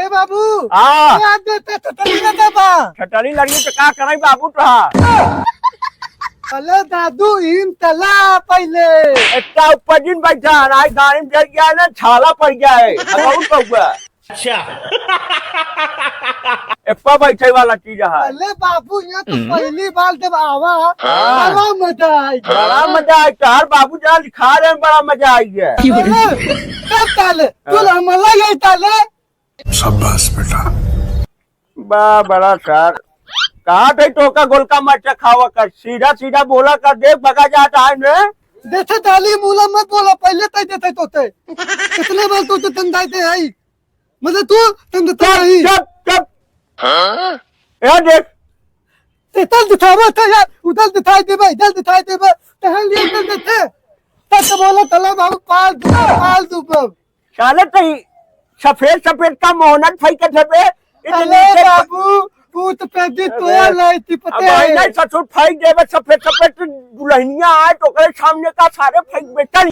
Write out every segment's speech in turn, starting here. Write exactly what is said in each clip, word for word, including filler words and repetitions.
बाबू, हाँ। याद देते तो तनी ना दबा। छटनी लगी तो का करई बाबू तोहार? अले दादू, इन तला पहिले। इतना ऊपर जिन बैठा है, आज गाड़ी में चढ़ गया है ना, छाला पड़ गया है। अब और कहूँगा। अच्छा। एप्पा बैठे वाला चीज है। अले बाबू, ये तो हम्म। पहली बार जब आवा, हाँ। बड़ा मजा आई। बड़ा मजा आई। तार बाबू जहाँ लिखा रहे हैं, बड़ा मजा आई है। अरे, तब ताले, तू हाँ। हमला यही ताले। शाबाश बेटा। बा, बड़ा सर। कहा थे तोका गोलका मरचा खावा कर, सीधा सीधा बोला कर, देख बगा जात है ने। देखे ताली मूला मत बोला, पहले तय देते तोते। कितने बार तोते तंदाई दे आई। मतलब तू तंदता चुप, नहीं। चुप, चुप। हाँ? ए देख। इधर दिखावा था यार, उधर दिखाई देबे, इधर दिखाई देबे। तहन लिए इधर देखे। तब तो बोला तला बाबू पाल दू, पाल दू बाबू। साले तई सफेद सफेद का मोहनत फेंकत हबे। अरे बाबू, भूत प्रेत तो लाई थी पता है। नहीं ससुर फेंक देबे सफेद सफेद दुल्हनिया आए तो ओकरे सामने का सारे फेंक बेचल।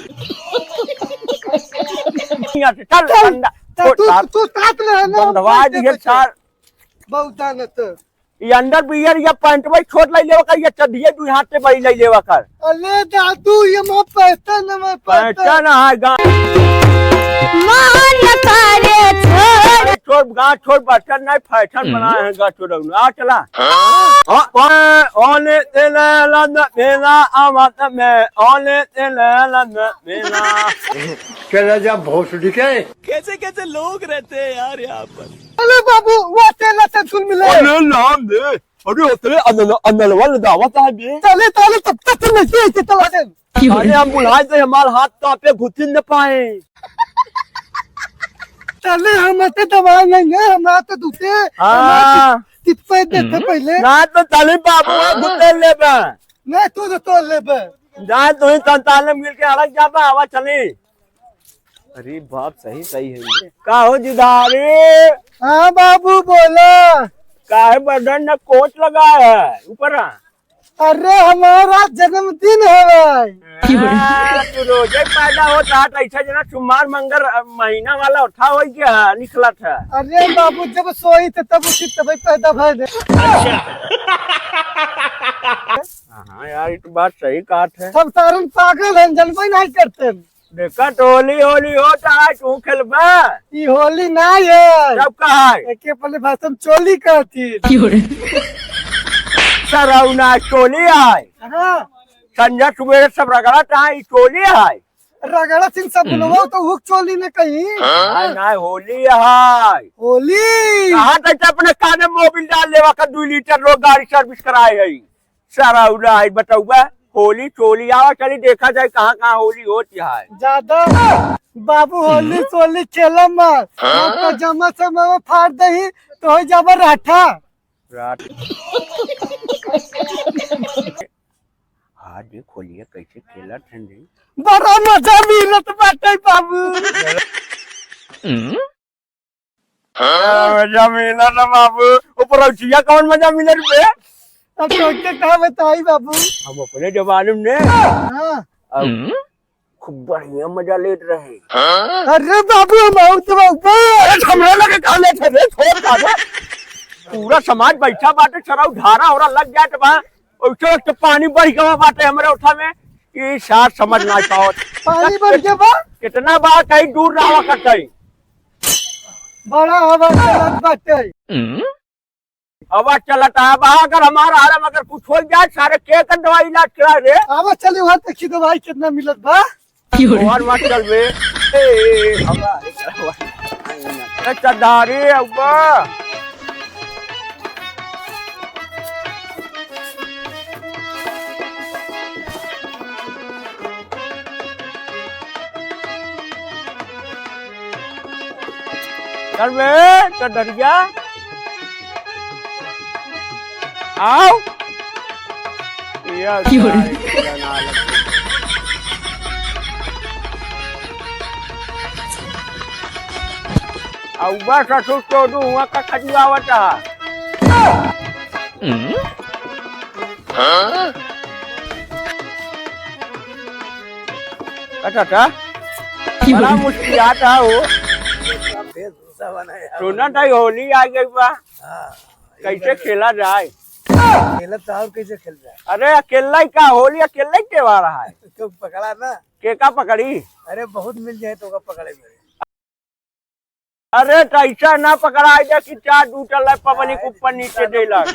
यहाँ से चल, चल, गंदा, तू, छोड़ तू, सार। तू साथ में है ना, बंधवा दिए सार। बहुत जानत। ई underwear या pant भाई छोट लइ लेवा कर, या चड्ढिया दुइ हाथ से बड़ी लइ लेवा कर। अरे दादू, ये मैं पहचान, मैं पहचान। पहचान है गा-, मान करे छोड़। छोड़, गा छोड़, बर्तन नहीं, fashion बनाए हैं गा छोड़। आ चला। हाँ? आ, आ, ओने तेले लंद मेला, आवाज में, ओने तेले लंद मेला। चला जा भोसड़ी के। कैसे कैसे लोग रहते हैं यार यहाँ पर। अरे बाबू, वो तेला से सुन मिले। अरे नाम दे। अरे, ओतरे अनल-, अनलवा लदावा साहब ये। चले, चले, तब तक तो नहीं ऐसे चला दे। अरे, हम बुलाए थे, हमार हाथ कांपे, घुसिन न पाए। चले, हम ऐसे दबाए नहीं है, हमार तो दूसरे, हाँ। हमार टिप-, टिप्पे देते हम्म। पहले। ना तो चले बाबू, हाँ। घुसिन लेबे। नहीं, तू तो तोड़ लेबे। जा, तू ही संतान मिल के अलग जाबा, आवा चली। अरे बाप, सही, सही है ये। का हो जुधारी? हाँ बाबू, बोला। काहे बदन न कोट लगा है? ऊपर आ। अरे, हमारा जन्मदिन है भाई। हाँ, तू रोजे पैदा होता है, तो ऐसा जना सोमवार, मंगर, अ, महीना वाला उठा हो गया, निकला था। अरे बाबू, जब सोई थे तब उठी, तभी पैदा भय दे। अच्छा। हाँ यार, ये तो बात सही कहा था। सब सारन पागल हैं, जनबे नहीं करते। देखा तो होली, होली होता है, तू खेलबा? ई होली ना है। तब का है? एके पहले भाषा में चोली कहती। क्यों रे? सराउना चोली है। हाँ। संझा सुबह सब रगड़त है, ई चोली है। रगड़ा सिंह सब हम्म। बोलबो तो हुक चोली न कहीं। ना, ना, होली है। होली। कहाँ तक अपने काने मोबिल डाल लेवा का, दो लीटर लोग गाड़ी service कराए है। सारा उड़ा है, बतउबा, होली चोली आवा, चली देखा जाए कहाँ कहाँ होली होती है। ज्यादा बाबू होली हम्म। चोली खेला मत, हाँ? पजामा से मैं फाड़ दही तो हो जाबा राठा। राठ-, आज भी खोलिए कैसे खेला ठंडी। बड़ा मजा मिलत बाटे बाबू। हम्म? हाँ, मजा मिला ना बाबू। ऊपर औचिया कौन मजा मिला रे बे? अब तोके का बताई बाबू? हम अपने जमाने में हाँ। अब हम्म? खूब बढ़िया मजा लेत रहे। अरे बाबू, हम आउत बाबू। अरे हमरा लगे का लेत है रे? छोड़ का रे। पूरा समाज बैठा बाटे, सराउ धारा होरा लग जात बा। ओइसे वक्त पानी बढ़ गवा बाटे हमरे ओठा में। ई सार समझ ना पावत। पानी बढ़ गया बा? कितना बार कहीं दूर रहा करता है। बड़ा हवा चलत बाटे। हम्म? हवा चलत है बा, अगर हमारा हालम अगर कुछ हो जाए, सारे के कर दवाई इलाज करा रे। आवा चली वहाँ देखी दवाई कितना मिलत बा। और मत चल बे। ए, हवा, हवा। ए, चढ़ा रे, अब्बा। चल बे, चढ़ डरिया। आओ। ये क्यों रे? आ, उबा ससुर चोदू हुआ का खजुआवत है। हम्म? अच्छा, अच्छा। क्यों बड़ा रे? मुस्कियात है वो। सब है यार। सुना नहीं, होली आ गई बा। हाँ। कैसे खेला जाए? खेला तो और कैसे खेल जाए? अरे अकेला ही का, होली अकेला ही त्योहार है। तो पकड़ा ना। के का पकड़ी? अरे बहुत मिल जाए तो का पकड़े मेरे। अरे तो ऐसा ना पकड़ा जाए कि चार दू टल्ला पब्लिक ऊपर नीचे दे लग।